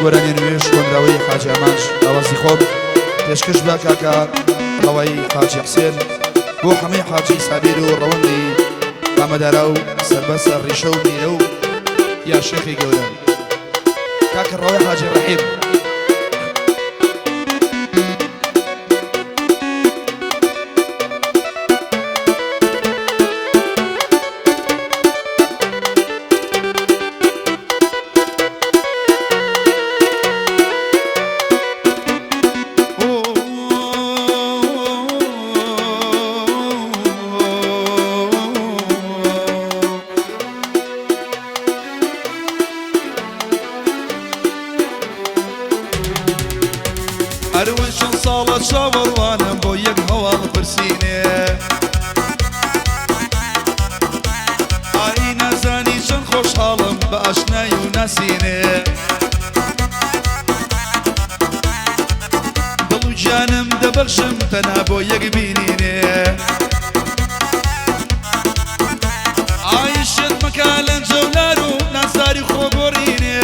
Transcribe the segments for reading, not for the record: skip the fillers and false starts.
گۆرانیە نوێش هۆنراوەی حاجی ئامانج ئاوازی خۆم پێشکەش بە کاکە ڕەوای حاجی حسێن بۆ حەمەی حاجی سابیر و ڕەوەندی مامەدارا و سەربەسە ڕیشە و میرە و یا شێخی گەورە کاکە ڕەوای حاجی ڕەحیم. ئەروەی چەند ساڵە چاوەڕوانم بۆ یەک هەواڵ پرسینێ ئای نازانی چەند خۆشحاڵم بە ئاشنای و ناسینێ دڵ و گیانم دەبەخشم تەنها بۆ یەک بینینێ ئای شێت مەکە لەنجە و لار و نازداری خۆ گۆڕینێ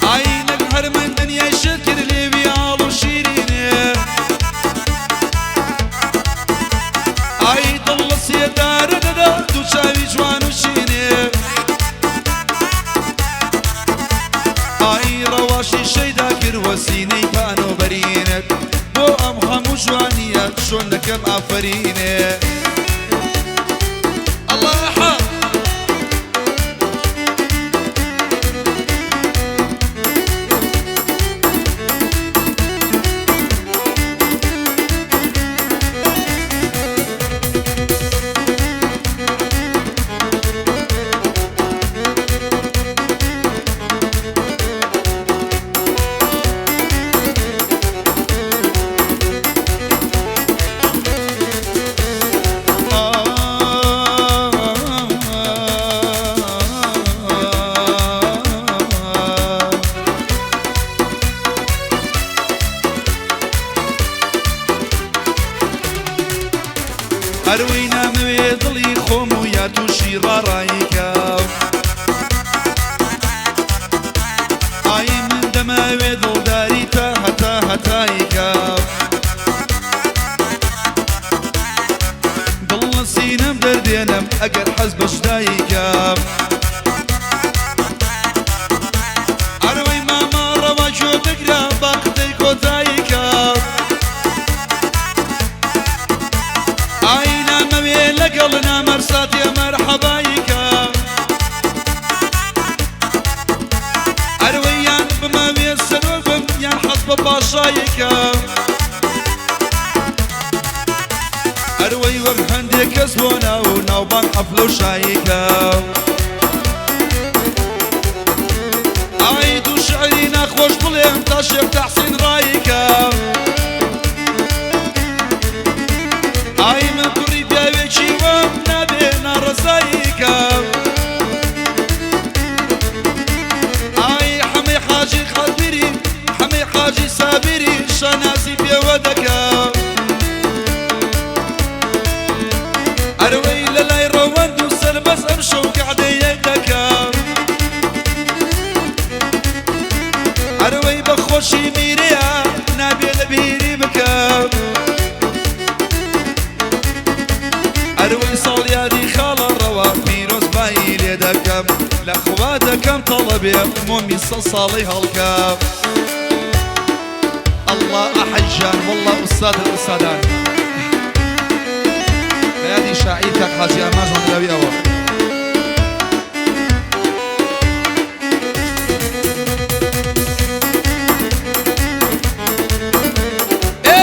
ئای نەک هەر من دنیای شێت کرد لێوی ئاڵ و شیرینێ ئای دڵ لە سێدارە دەدا دوو چاوی جوان و شینێ ئای ڕەواشی شەیدا کرد وەسینەی پان و بەرینت بۆ ئەم هەموو جوانیە چۆن دەکەم ئافەرینێ ئەڵا ئەحا. ئەروەی نامەوێ دڵی خۆم و یا تووشی ڕاڕاییکە ئای من دەمەوێ دڵداری تا هەتا هەتاییکە دڵ لە سینەم دەردێنم ئەگەر حەز بە جوداییکە ئەروەی مامە ڕەوا گوێ بگرە با قسەی کۆتاییکە ئای نامەوێ لەگەڵ نامەرساتێ مەرحەباییکە ئەروەی یان بمەوێ سەرۆک بم یان حەز بە پاشاییکە ئەروەی وەک هەندێک کەس بۆ ناو و ناوبانگ حەفلە و شاییکە ئای دوو شعری ناخۆش بڵێم تا شێخ تەحسین ڕاییکە ئای من کوڕی پیاوێکی وام نابێ ناڕەزاییکە ئای حەمەی حاجی قادری حەمەی حاجی سابیری شانازی پێوە دەکا ئەروەی لە لای ڕەوەند و سەربەست ئەمشەو کەعدەیەک دەکا ئەروەی بە خۆشی میرەیە نابێ لە بیری بکە ئەروەی ساڵیادی خاڵە ڕەوا پیرۆزبایی لێ دەکەم لە خوا دەکەم تەڵەبێ مۆمی سەد ساڵەی هەڵکە. اللە ئەحەی ژیان واللە ئوستاد ئوستادان بە یادی شاعیر کاک حاجی ئامانج هۆنراوی ئەوە. ئێ!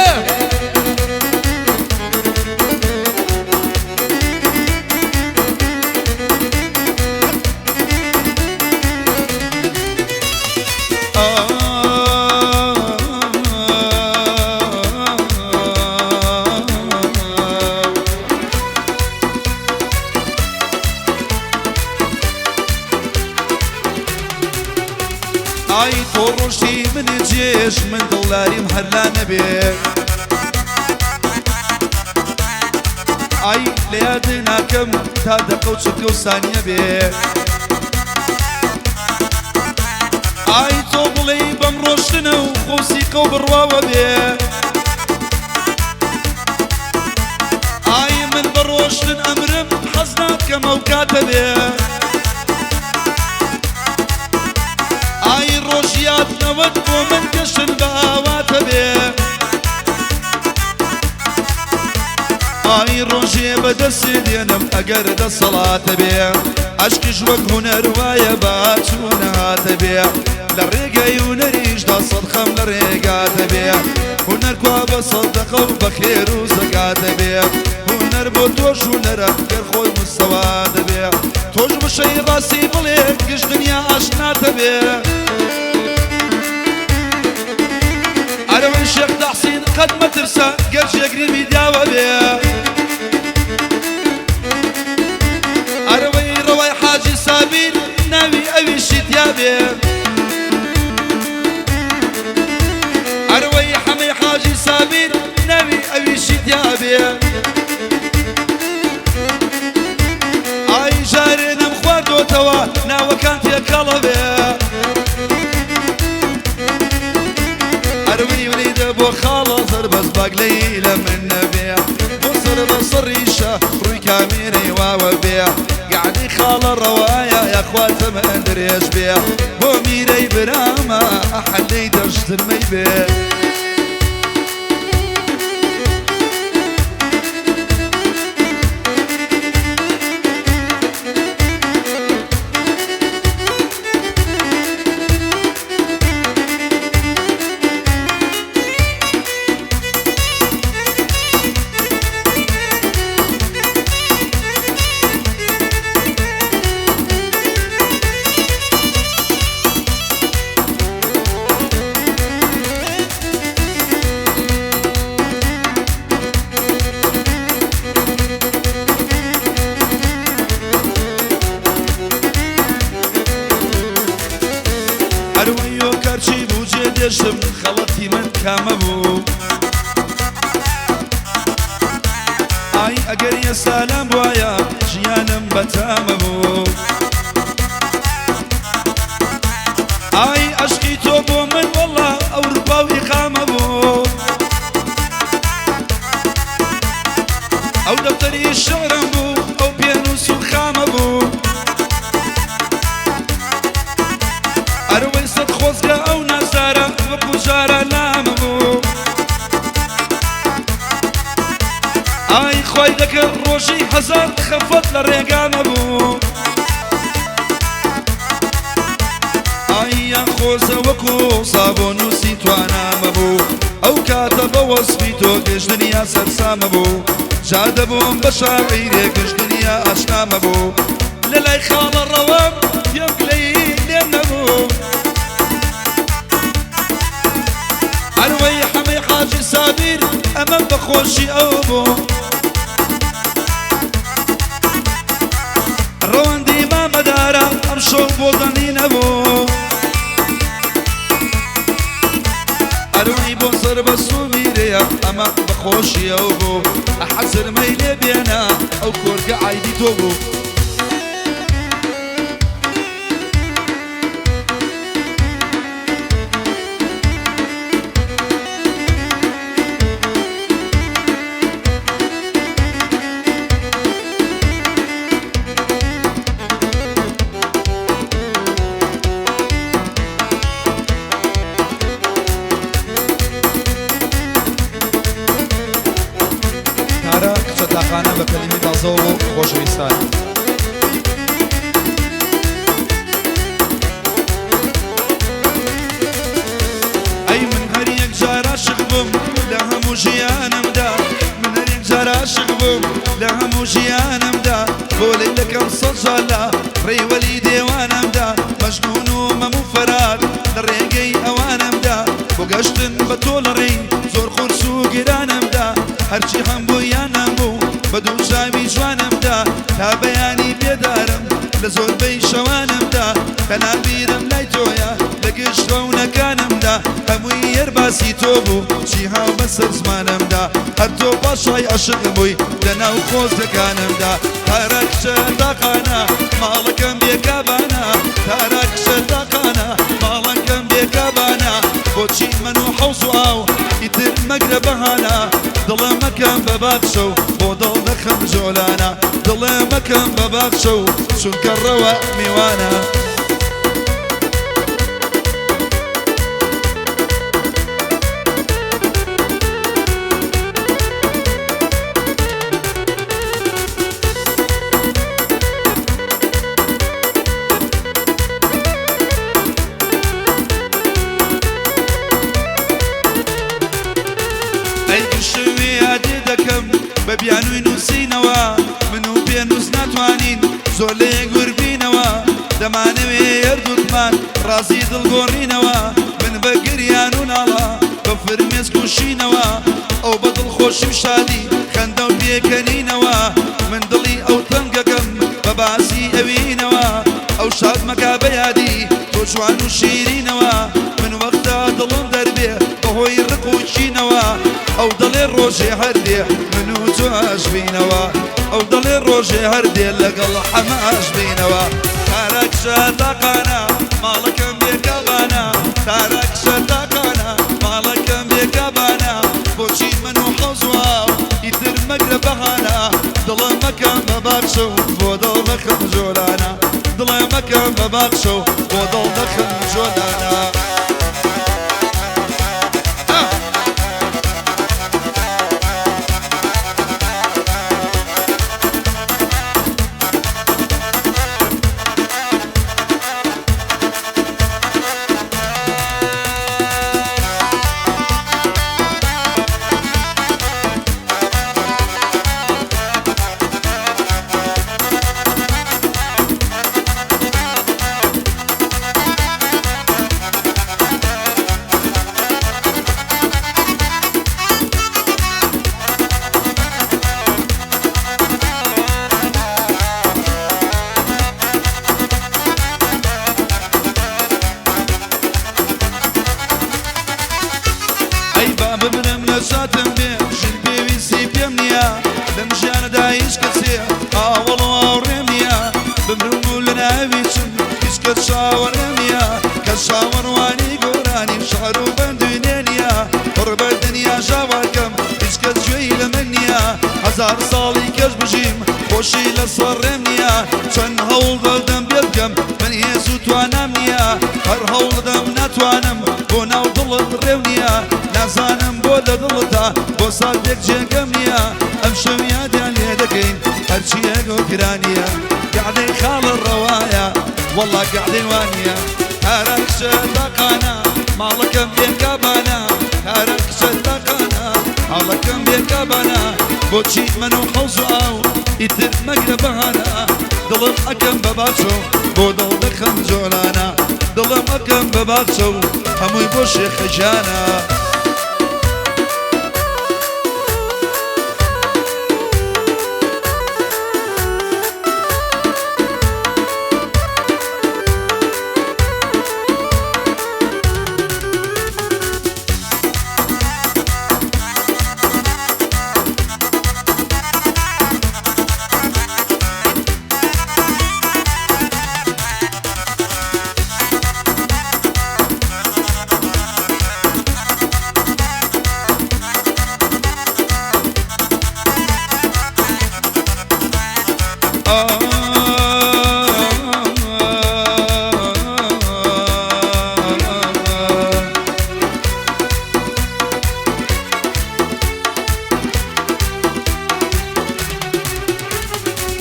ئای تۆ ڕۆشتی من جێش من دڵداریم هەر لا نەبێ ئای لە یاد ناکەم تا دەقە و چرکە و سانیە بێ. ئای تۆ بڵێی بەم ڕۆشتنە و خۆسیقە و بڕواوە بێ. ئای من بە ڕۆشتن ئەمرم حەز ناکەم ئەو کاتە بێ. ئای ڕۆژی هاتنەوەت بۆ من گەشتن بە ئاواتە بێ. ئای ڕۆژێ بە دەستێ دێنم ئەگەر دەسەڵاتە بێ. عەشقیش وەک هونەر وایە با چووە نەهاتە بێ. لە ڕێگای هونەریشدا سەد خەم لە ڕێگاتە بێ. هونەر کوا بە سەدەقە و بە خێر و زەکاتە بێ. هونەر بۆ تۆش هونەرە گەر خۆی مستەوا دەبێ. تۆش وشەی ڕاستی بڵێ گشت دنیا ئاشناتە بێ. ئەرەوەی شێخ تەحسین قەت مەترسە گەر جێگری میدیاوە بێ. ئەرەوەی ڕەوای حاجی سابیر ناوی ئەویشی تیا بێ. ئەرەوەی حەمەی حاجی سابیر ناوی ئەویشی تیا بێ. ئای جارێ نەمخواردۆتەوە ناوەکان تێکەڵە بێ. ئەروی وریدە بۆ خاڵە زەربەست باگلەی لە من نەبێ. بۆ سەربەست ڕیشە ڕووی کامێرەی واوە بێ. گەعنی خاڵە ڕەوایە یاخوا تەمەن درێژ بێ. بۆ میرەی برامە ئەحەلەی دەشترمەی بێ. هەروەیۆ کارچی بوو جێ دێشم خەڵەتی من کامە بوو. ئای ئەگەر ئێستا لام بوایە ژیانم بەتامە بوو. ئای عەشقی تۆ بۆ من وەڵا ئەوروپا و ئیقامە بوو. ئەو دەفتەری شعرم بوو ئەو پێنووس و خامە بوو. ئەرەوەی سەد خۆزگە ئەو نازدارە وەکو جارە لامە بوو. ئای خوای دەکرد ڕۆژی هەزار خەفەت لە ڕێگامە بوو. ئای یان خۆزە وەکو سابۆنووسی توانامە بوو. ئەو کاتە بە وەسفی تۆ گشت دنیا سەرسامە بوو. جا دەبووم بە شاعیرێ گشت دنیا ئاشنامە بوو. لە لای خاڵە ڕەوەم پێم گلەیی لێم نەبوو. ئەروەی حەمەی حاجی سابیر ئەمە بە خۆشی ئەو بوو. ڕەوەندی مامەدارە ئەم شەو بۆ دەنگی نەبوو. ئەروەی بۆ سەربەست و میرەیە ئەمە بە خۆشی ئەو بوو. ئەحەزرمەی لێ بێنە ئەو کۆرگە عایدی تۆ بوو. تارا کچە تاقانە بە کەلیمەی تازەوە بۆ خۆشەویستان. ئەی من هەر یەک جار عاشق بووم لە هەموو ژیانمدا. من هەر یەک جار عاشق بووم لە هەموو ژیانمدا. بۆ لەیلەکەم سەد جار لە ڕێوەلی دێوانمدا. مەجنون و مەم و فەرات لە ڕێگەی ئەوانمدا. بۆ گەشتن بە تۆ لە ڕێی زۆر قورس و گرانمدا. هەرچی هەم بوو یانم بوو بە دوو چاوی جوانمدا. تا بەیانی بێدارم لە زۆربەی شەوانمدا. تەنها بیرم لای تۆیە لە گشت ڕەونەکانمدا. هەمووی یەر باسی تۆ بوو چی هاو بەسەر زمانمدا. هەر تۆ پاشای عەشق بووی لە ناو خۆزگەکانمدا. تارا کچە تاقانە ماڵەکەم بێکابانە. تارا کچە تاقانە ماڵەکەم مەن و حەوز و ئاو ئیتر مەگرە بەهانە دڵێ مەکەم بە باخچە و بۆ دڵ دەخەم جۆلانە دڵێ مەکەم بە باخچە و چونکە ڕەوە میوانە. ئەی گشتوی یادێ دەکەم بە بیانووی نووسینەوە من و پێنووس ناتوانین زۆر لە یەک وربینەوە دەمانەوێ هەردووکمان ڕازی دڵگۆڕینەوە من بە گریان و ناڵە بە فرمێسک و شینەوە ئەو بە دڵخۆشی و شادی خەندە و پێکەنینەوە من دڵی ئەو تەنگەکەم بە باسی ئەوینەوە ئەو شاد مەکا بە یادی تۆ جوان و شیرینەوە من وەختە دڵم دەربێ بەهۆی ڕق و کینەوە ئەو دەڵێ ڕۆژێ هەر دێ من و تۆ ئاش بینەوە ئەو دەڵێ ڕۆژێ هەر دێ لەگەڵ حەمە ئاش بینەوە تارا کچە تاقانە ماڵەکەم بێ کابانە تارا کچە تاقانە ماڵەکەم بێ کابانە بۆچی من و حەوز و ئاو ئیتر مەگرە بەهانە دڵم مەکەم بە باخچە و بۆ دڵ دەخەم جۆلانە دڵێ مەکەم بە باخچە و بۆ دڵ دەخەم جۆلانە. ئەی با بمرم نەجاتم بێ ژن پێویستی پێم نییە لەم ژیانەدا هیچ کەسێ ئاوەڵ و ئاوڕێم نییە بمرم و لەناوی چم هیچ کەس چاوەڕێم نییە کەس چاوەڕوانی گۆرانی و شعر و بەند و نێ نییە پڕ بە دنیا ژاواکەم هیچ کەس گوێی لە من نییە هەزار ساڵی کەش بژیم خۆشی لەسەر ڕێم نییە چەند هەوڵ دەدەم بێ بکەم من هێز و توانام نییە هەر هەوڵ دەدەم ناتوانم بۆ ناو دڵت ڕێو نییە نازانم بۆ لە دڵتا بۆ ساتێک جێگەم نییە ئەمشەو یادیان لێ دەکەین هەرچییەک هۆگرانییە گەعدەی خاڵە ڕەوایە وەڵا گەعدەی وانییە تارا کچە تاقانە ماڵەکەم بێ کابانە تارا کچە تاقانە ماڵەکەم بێ کابانە بۆچی مەن و حەوز و ئاو ئیتر مەگرە بەهانە دڵم ئەکەم بە باچۆ بۆ دڵ دەخەم جۆلانە دڵم ئەکەم بە باخچە و هەمووی بۆ شێخە گیانە.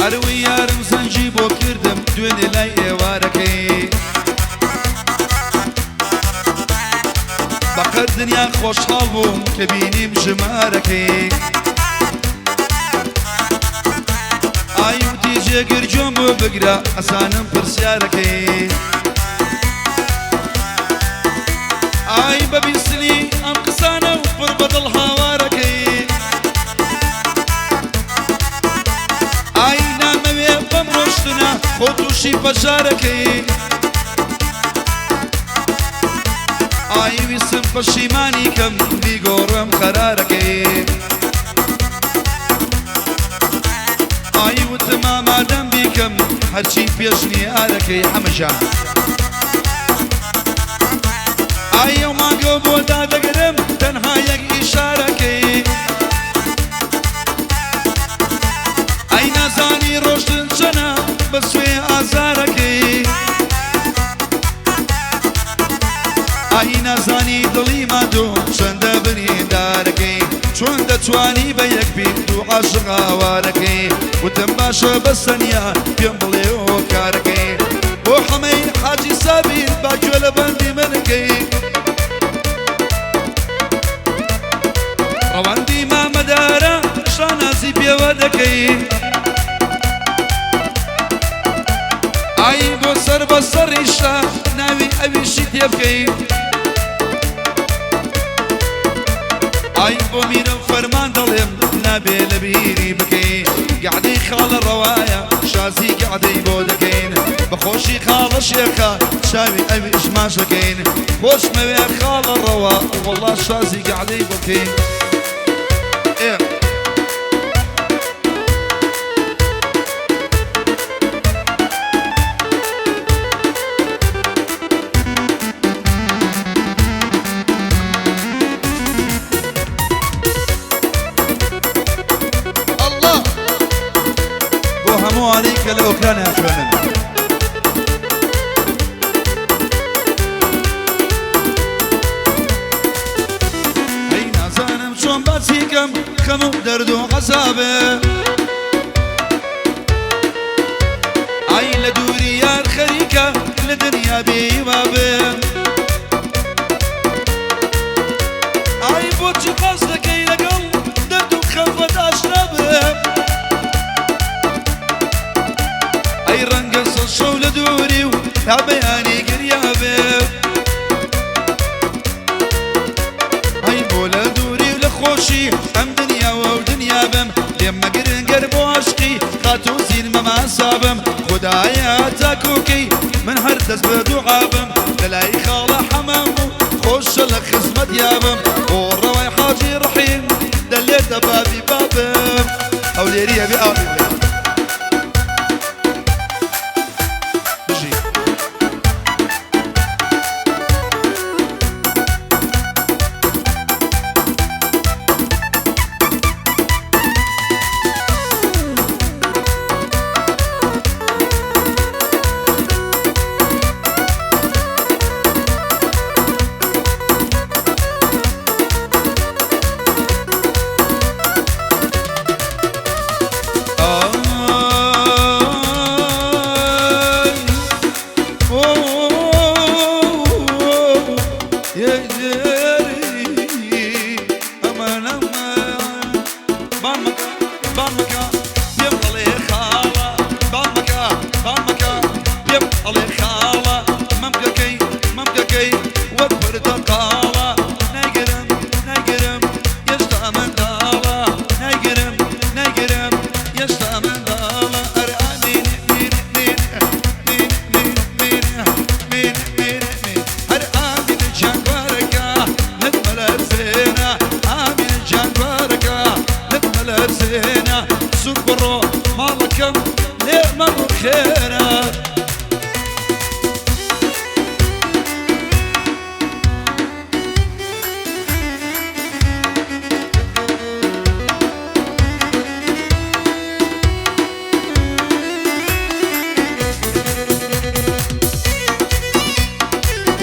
ئەروی یارم زەنگی بۆ کردم دوێنێ لای ئێوارەکەی بەقەر دنیا خۆشحاڵ بووم کە بینیم ژمارەکەی ئای وتی جێگر گوێم بۆ بگرە ئەزانم پرسیارەکەی ئای بە بیستنی ئەم قسانە و پڕ بە دڵ هاوارەکەی ئای نامەوێ بەم ڕۆشتنە خۆ تووشی پەژارەکەی ئای ویستم پەشیمانی کەم بیگۆڕم قەرارەکەی ئای وتم ئامادەم بیکەم هەرچی پێشنیارەکەی حەمەجان. ئای ئەو مانگە بۆ دادەگرم تەنها یەک ئیشارەکەی. ئای نازانی ڕۆشتن چەنە بە سوێ ئازارەکەی. ئای نازانی دڵی ماندوو چەندە بریندارەکەی. چۆن دەتوانی بە یەک بیر دوو عاشق ئاوارەکەی. وتم باشە بەسەنیا پێم بڵێ هۆکارەکەی. بۆ حەمەی حاجی سابیر با گوێ لە بەندی منکەی. ڕەوەندی مامەدارە شانازی پێوە دەکەی. ئای بۆ سەر بە سەریشە ناوی ئەویشی تێبکەی. ئای بۆ میرم فەرمان دەڵێم نابێ لە بیری بکەی. گەعدەی خاڵە ڕەوایە شازی گەعدەی بۆ دەکەین. بەخۆشی خاڵە شێخە چاوی ئەویش ماش دەکەین. خۆشمەوێ خاڵە ڕەوا وەڵا شازی گەعدەی بۆ بکەین. ئێ ئەڵڵا بۆ هەمووانەی کە لە ئۆکرانیا خوێنن. ئەی نازانم چۆن باسی کەم خەم و دەرد و عەزابێ. ئای لە دووری یار خەریکە لە دنیا بێهیوا بێ. ئای بۆچی باس دەکەی لەگەڵ دەرد و خەفەت ئاشنا بێ. ئەی ڕەنگە سەد شەو لە دووری و تا بەیانی گریا بێ. ئەی بۆ لە دووری و لە خۆشی ئەم دنیاوە و دنیا بم. لێم مەگرن گەر بۆ عەشقی خاتوو زین مەماسابم. خدایە تاکوکەی من هەر دەست بە دوعا بم. لە لای خاڵە حەمام و خۆشە لە خزمەت یابم. بۆ ڕەوای حاجی ڕەحیم دەلێتە بابی بابم. هەولێریە بێ ئاوی بڵێ. بژی. ئای ئۆ یەری ئەمان ئەمان. بان مەکە بان مەکە پێم ئەڵێ خاڵە. بان مەکە بان مەکە پێم ئەڵێ خاڵە. مەمکەکەی مەمکەکەی وەک پرتەقاڵە. نایگرم نایگرم هێشتا منداڵە. نایگرم نایگرم هێشتا منداڵە. ئەرێ ئامین مین مین مین مین مین مین مین مین. هەر ئامین جانگوارەکە لەت مەلەرزێنە. ئامین جانگوارەکە لەت مەلەرزێنە. سوور بڕۆ ماڵەکەم لێ مەڕوخێنە.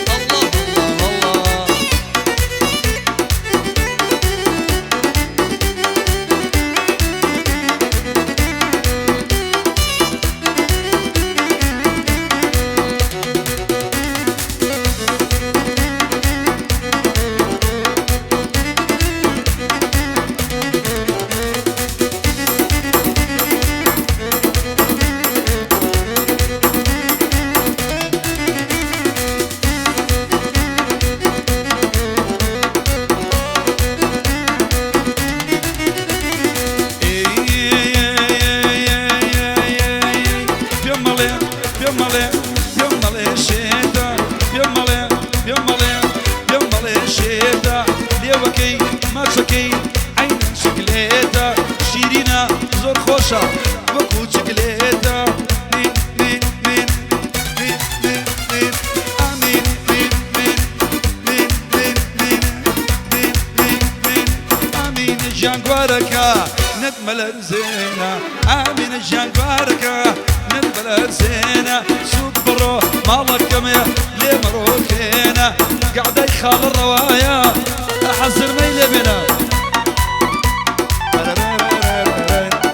ئەڵڵا ئەڵڵا ئەڵڵا. پێم مەڵێ پێم مەڵێ پێم مەڵێ شێتە. پێم مەڵێ پێم مەڵێ پێم مەڵێ شێتە. لێوەکەی ماچەکەی عەینەن شکلێتە. شیرینە زۆر خۆشە وەکوو چکلێتە. مین مین مین مین مین مین ئامین مین مین مین گوارەکە نەت مەلەرزێنە ئامینە ژیان گوارەکە نەت مەلەرزێنە سوک بڕۆ ماڵەکەمێ لێ مەڕۆخێنە گەعدای خاڵە ڕەوایە حەزرمەی لێ بێنە.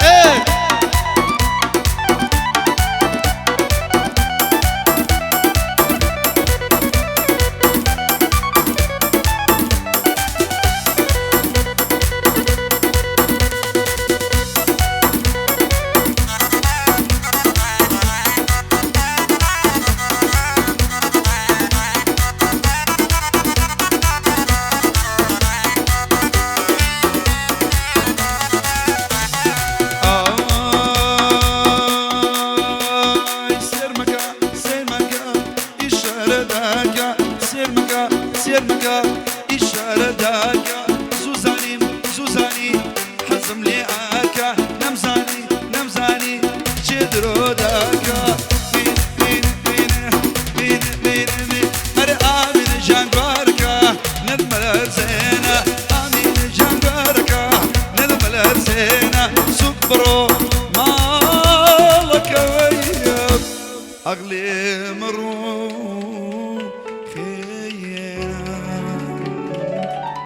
ئێ ئای سێرمەکە سێرمەکە ئیشارە داکە سێرمەکە سێرمەکە ئیشارە داکە سوزانیم سوزانی حەزم لێ ئاکە نەمزانی نەمزانی چێ درۆ داکە ئەرێ ئامینە ژیان گوارەکە نەرمەلەرزێنە ئامینە ژیان گوارەکە نەرمەلەرزێنە سوک بڕۆ